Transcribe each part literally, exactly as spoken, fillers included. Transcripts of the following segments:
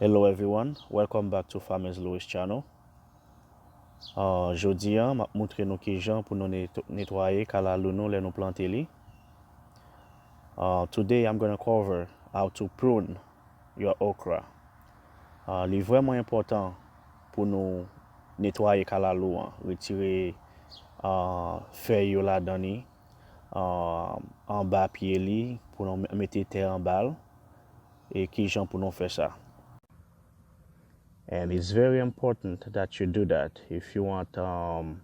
Hello everyone, welcome back to Farmers Louis channel. Uh, jodi a, m ap moutre nou kijan pou nou neto- netwaye kalalou nou lè nou plante li. Uh, today I'm gonna cover how to prune your okra. Uh, li vrèman enpòtan pou nou netwaye kalalou an, retire uh, fèy yo ladan li, uh, anba pye li, pou nou mete tè anba l, e kijan pou nou fè sa. And it's very important that you do that if you want um,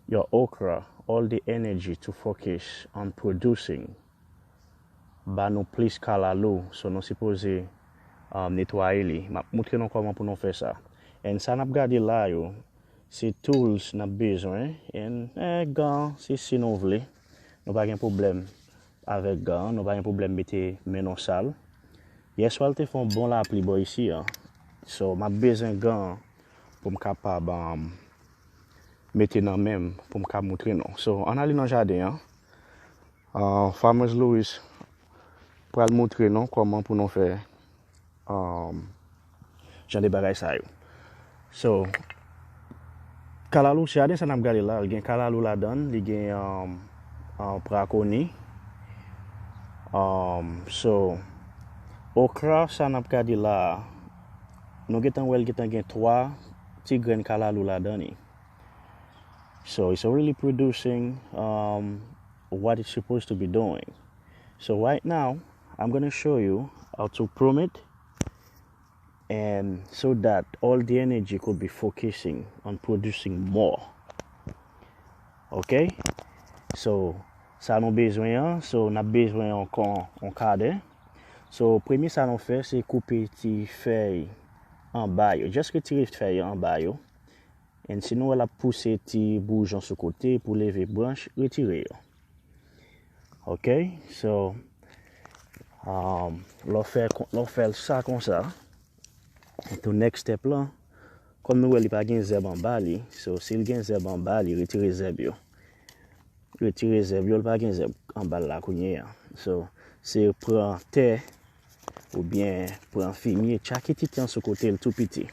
your okra, all the energy to focus on producing. Ba nou plis kalalou, so nou sipoze um, netwaye li. M ap moutre nou kòman pou nou fè sa. And sa n ap gade la yo, se tools n ap bezwen. And eh, gan, se si nou vle. Nou pa gen pwoblèm avèk gan, nou pa gen pwoblèm mete men nou sal. Yèswa l te fè yon bon lapli bò isi a. So, m ap bezwen gan pou m kapab um, mete nan men m pou m ka moutre nou. So, ann ale nan jaden an. Uh, Farmers Louis pral moutre nou kòman pou nou fè um, jan de bagay sa yo. So, kalalou, jaden sa n ap gade la, li gen kalalou ladan l, li gen um, um, brakoni. Um, so, okra sa n ap gade la a, nou gentan wè l gentan gen twa ti grenn kalalou ladan li. So, it's already producing um, what it's supposed to be doing. So right now, I'm going to show you how to prune it and so that all the energy could be focusing on producing more. Ok? So, sa nou bezwen an, so n ap bezwen ankò yon kadè. So, premye sa nou fè, se koupe ti fèy anba yo. Just retire fèy anba yo. And si nou wè l ap pouse ti boujon sou kote pou leve branch, retire yo. Ok? So, um, lè w fè, lè w fè l sa konsa, to next step lan, kòm nou wè li pa gen zèb anba li, so si l gen zèb anba li, retire zèb yo. Retire zèb yo, l pa gen zèb anba l la kounye a. So, se pran tè oubyen pran fimye, tchake ti tè an sou kote l tou piti.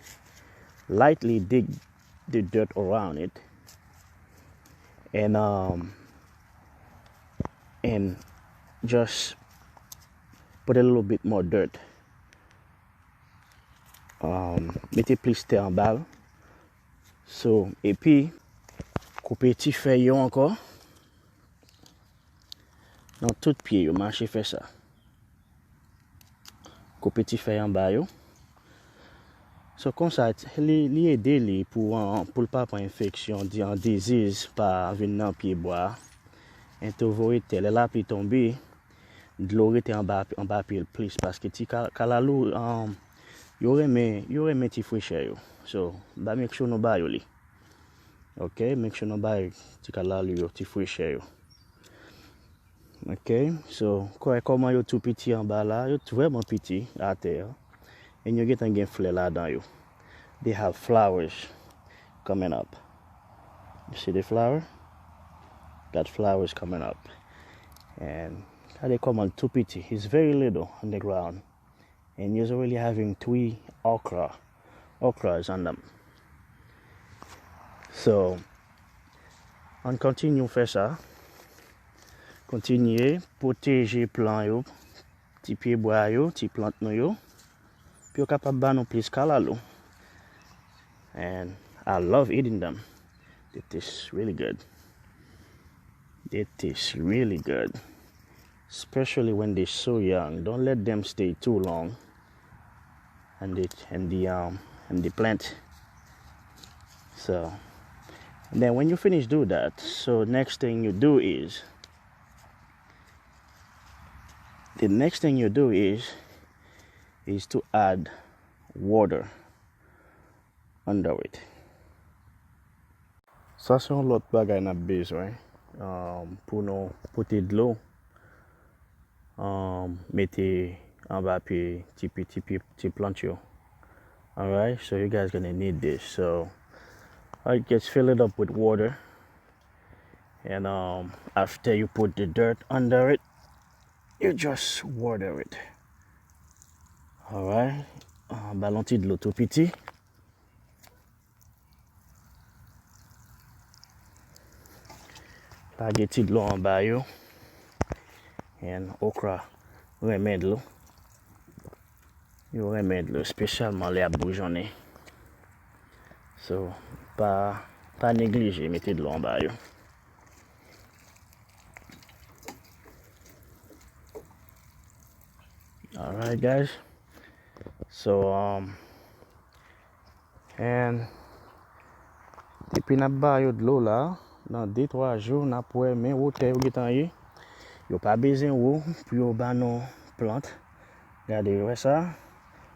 Lightly dig the dirt around it. And um and just put a little bit more dirt. Um, mete plis tè anba l. So, epi koupe ti fèy yo ankò. Nan tout pye yo, mache fè sa. Koupe ti fèy anba yo. So konsa, li, li ede li pou, pou l pa pran enfeksyon, di an diziz pa vin nan pye bwa. Entovoye tè, lè lapli tonbe, dlo rete anba, anba pye l plis, paske ti ka- kalalou, um, yo renmen, yo renmen ti frechè yo. So, ba make sure nou ba yo li. Ok, make sure nou ba ti kalalou yo, ti frechè yo. Ok, so, kò- kòman yo tou piti anba la, yo tou vrèman piti atè a. And yo gentan gen flè ladan yo. They have flowers coming up. You see the flower? Got flowers coming up. And gade kòman l tou piti. He's very little on the ground. And he's already having three okra, okras on them. So, ann kontinye fè sa. Kontinye pwoteje plan yo, ti pye bwa yo, ti plant nou yo, pou yo kapab ba nou plis kalalou. And I love eating them. They taste really good. They taste really good. Especially when they're so young. Don't let them stay too long. And the and the um and the plant. So and then when you finish do that, so next thing you do is the next thing you do is is to add water under it. Sa se yon lòt bagay n ap bezwen um, pou nou pote dlo um, mete anba pye ti pye ti pye ti plant yo. Alright, so you guys gonna need this. So I just fill it up with water, and um, after you put the dirt under it, you just water it. Alright, Ah, ba l yon ti dlo tou piti. Lage ti dlo anba yo. And okra renmen dlo. Yo renmen dlo, espesyalman lè y ap boujonnen. So, pa, pa neglije mete dlo anba yo. Alright, guys. So, um, and depi n ap ba yo dlo la, nan de twa jou, n ap wè men wotè yo gentan ye. Yo pa bezwen wo pou yo ba nou plant. Gade, wè sa?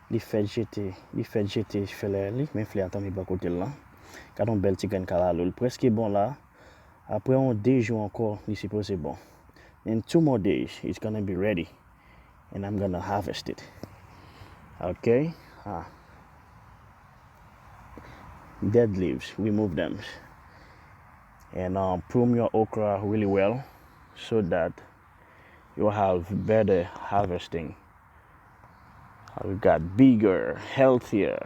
Li fèk jete, li fèk jete flè li, men flè a tonbe bò kote l lan. Gade yon bèl ti grenn kalalou, l prèske bon la. Apre yon de jou ankò, li sipoze bon. In two more days, it's gonna be ready. And I'm gonna harvest it. Okay? Ah. Dead leaves, remove them. And uh, prune your okra really well so that you'll have better harvesting. Uh, We got bigger, healthier,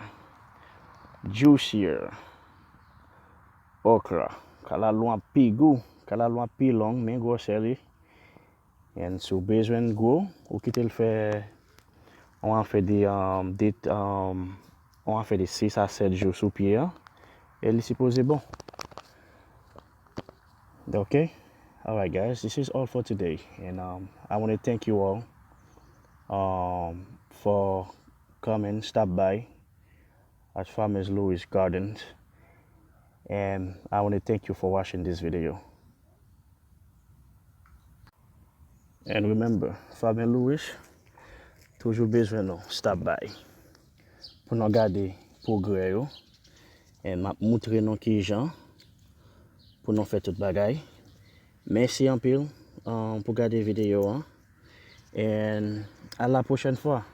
juicier okra. Kalalou an pi gou, kalalou an pi long, men gwosè li. And si w bezwen l gwo, ou kite l fè, on va fè de, um, de, um, on va fè de sis a sèt jou sou pye a. E li sipoze bon. Okay? Alright, guys, this is all for today. And um, I want to thank you all um, for coming, stop by at Farmers Louis Gardens. And I want to thank you for watching this video. And remember, Farmer Louis toujou bezwen nou, stop by, pou nou gade pwogrè yo. And m ap moutre nou kijan pou nou fè tout bagay. Mèsi anpil um, pou gade videyo an. And à la prochaine fois.